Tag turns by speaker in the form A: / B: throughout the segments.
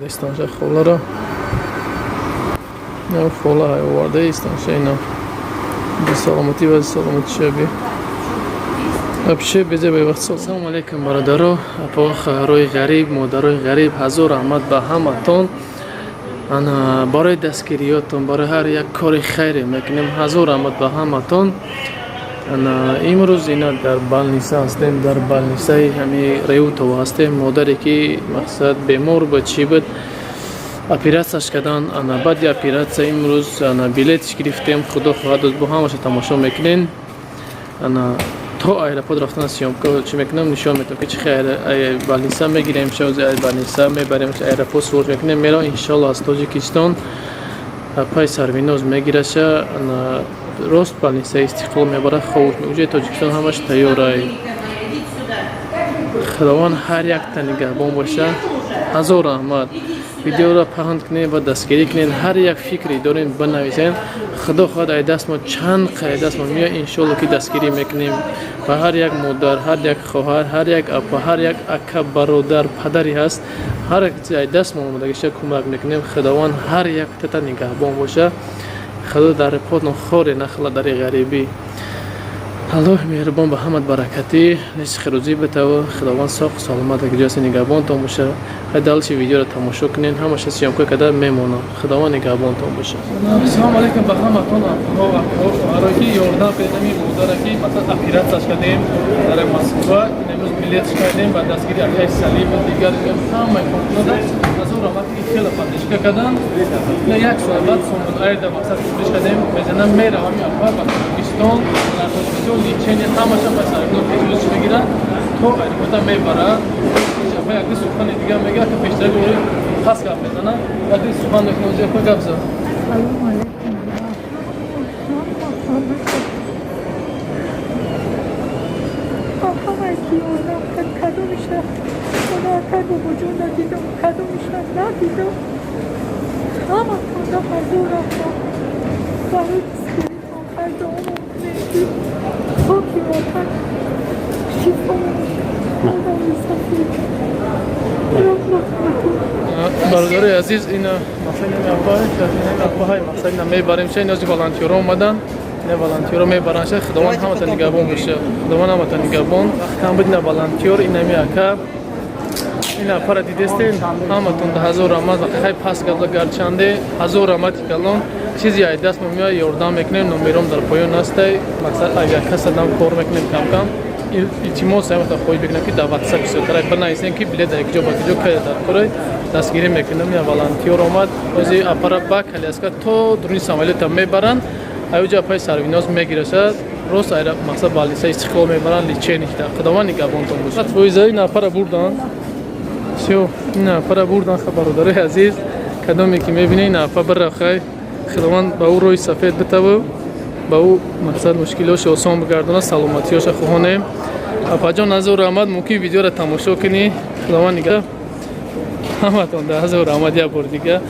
A: Истанша холаро хола оварда истанша, ина бисаломатӣ ва саломатӣ шаби вообще безе бевақт. Салому алейкум, бародаро, апо, хоҳарои ғариб, модарои ғариб. Ҳазор раҳмат ба ҳаматон, ана, барои дастгириётон, барои ҳар як кори хайре мекунем. Ҳазор раҳмат ба ҳаматон. Ана, имрӯз ина дар больница ҳастем, дар больницаи ҳами Реутово ҳастем. Модаре ки, мақсад, бемор буд, чӣ буд, оператсияш кардан. Ана, баъди оператсия имрӯз, ана, билетш гирифтем. Худо хоҳад, бо ҳамаша тамошо мекунем. Ана, то аэропорт рафтан съёмка чӣ мекунам, нишон метавам, ки чӣ хел больница мегирем, шози больница мебарем, аэропорт сурт мекунем, меравам, иншолло. Аз Тоҷикистон пай Сарвиноз мегираша, ана, рост больницаи Истиқлол мебарад. Ховуш уҷаи Тоҷикистон ҳамаш тайёрай. Худованд ҳар якта нигаҳбон боша. Ҳазор раҳмат. Видеоро паҳн кунед ва дастгирӣ кунед. Ҳар як фикре дорем, бинависем. Худо хоҳад, ай даст мо чанд қай даст мо меояд, иншолло, ки дастгирӣ мекунем ва ҳар як модар, ҳар як хоҳар, ҳар як апа, ҳар як ака, бародар, падаре ҳаст, ҳар як чиз ай даст мо омадагиша кӯмак мекунем. Худованд ҳар яктата нигаҳбон боша. Худо дар потон хоре нахӯла дари ғарибӣ. Аллоҳи меҳрубон ба ҳамат баракатӣ ризқи рӯзӣ битава. Худованд соқу саломат ҷоси нигаҳбонтон боша. Хай, дальше видеоро тамошо кунед, ҳамаша съёмка карда мемонам. Худованд нигаҳбонтон боша. Ассалому алайкум ба ҳаматон, хоҳаро, ки ёрдам кардем ҳамин модара, ки масалан оператсияш кардем дар Москва. Имрӯз билетш кардем ба дастгири акаи Салим, дигар ҳамаи коркунода. Ҳазор раҳмат, ки хеле поддержка кардан. Як соат баъд Сомон Айрда, мақсад, кӯшиш кардем, мезанам, меравам апа ба Тоҷикистон. Дар Тоҷикистон лечение ҳамаша па Сарвиноз пешвозиш мегирад, то аэропорта мебарад. Апа як сухани дигар мегӯяд, ки пештар пас гап мезанад, яке сухан мекунад. Апа, гап зад.
B: Салом алейкум. Ҳама, ҳамаи ки ёрдам кард, кадомиша хона акай бобоҷон надидам, кадомиша надидам. Ҳаматонда ҳазор раҳмат барои дастгиритон. Хай, дуо кунед, ки хоки ватан шифо одами сафед раҳмат.
A: Бародарои азиз, ина апаҳай, мақсад, ина мебарем ша. Инози волонтёро омадан, ина волонтёро мебаранд ша. Худованд ҳамата нигаҳбон боша. Худованд ҳамата нигаҳбон. Вақт кам буд. Ина волонтёр, инами ака, ина апара дидестен. Ҳаматон да ҳазор раҳмат. Хай, пас гапла гарчанде, ҳазор раҳмати калон. Чизи ай даст мо меояд, ёрдам мекунем. Номером дар поён ҳастай. Мақсад, авиакассадам кор мекунем кам-кам. Илтимос, ҳамата хоҳиш мекунам, ки дар Ватсап бисёртара бинависем, ки билет дар якҷо ба куҷо кая дар корай, дастгирӣ мекунам. Я волонтёр омад, ози апара ба коляска то дуруни самолета мебаранд. Аюҷа апаи Сарвиноз мегирашад, рост айра, мақсад, больницаи Истиқлол мебаранд лечение. Худованд нигаҳбонтон бошад. Фоиза, ин апара бурдан, всё, ин апара бурдан. Бародарои азиз, кадоме ки мебинед, ин апа бира. Хай, Худованд ба ӯ роҳи сафед битава, ба ӯ, мақсад, мушкилиҳошо осон бигардонад, саломатиҳоша хоҳонем. Апаҷон, ҳазор раҳмат. Мумкин видеоро тамошо кунӣ. Худованд нигаҳ ҳаматон да. Ҳазор раҳмат як бор дига.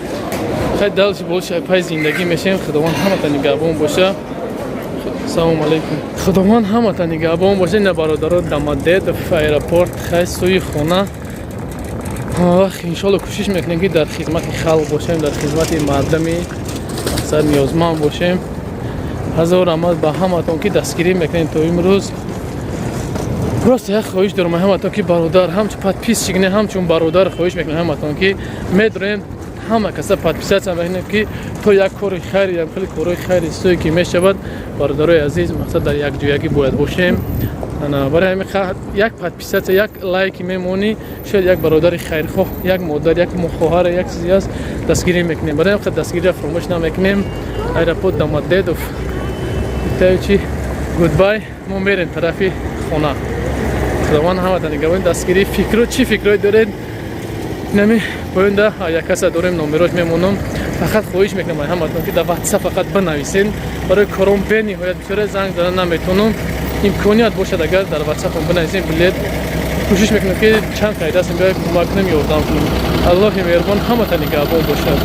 A: Хай, дальше больше пай зиндагӣ мешавем. Худованд ҳамата нигаҳбон боша. Салому алейкум. Худованд ҳамата нигаҳбон боша. Ина, бародаро, Домодедово аэропорт. Хай, сӯи хона. Ҳамавақт, иншолло, кӯшиш мекунем, ки дар хизмати халқ бошем, дар хизмати мардами, мақсад, ниёзманд бошем. Ҳазор раҳмат ба ҳаматон, ки дастгирӣ мекунем то имрӯз. Просто як хоҳиш дорам ҳаматон, ки бародар, ҳамчун подписчик не, ҳамчун бародар хоҳиш мекунам ҳаматон, ки медорем, ҳама каса подписаться мекунем, ки то як кори хайр, як хеле корҳои хайри сӯе ки мешавад. Бародарои азиз, мақсад, дар якҷоягӣ бояд бошем. Барои ҳамин як подписаться, як лайки мемонӣ, шояд як бародари хайрхоҳ, як модар, як хоҳар, як чизе аст, дастгирӣ мекунем. Барои ҳамин дастгириро фаромӯш намекунем. Аэропорт Домодедово чи, goodbye. Мо мерем тарафи хона. Худованд ҳамата нигаҳбон. Дастгирӣ, фикро, чӣ фикрое доред, нами поёнда як каса дорем, номерош мемонам. Фақат хоҳиш мекунам ҳаматон, ки дар Ватсап фақат бинависен. Барои кором бениҳоят бисёре, занг зада наметонам. Имконият бошад, агар дар Ватсапам бинависем билет, кӯшиш мекунам, ки чанд қайда астем, биёй кӯмак кунем, ёрдам кунем. Аллоҳи меҳрубон ҳамата нигаҳбон бошад.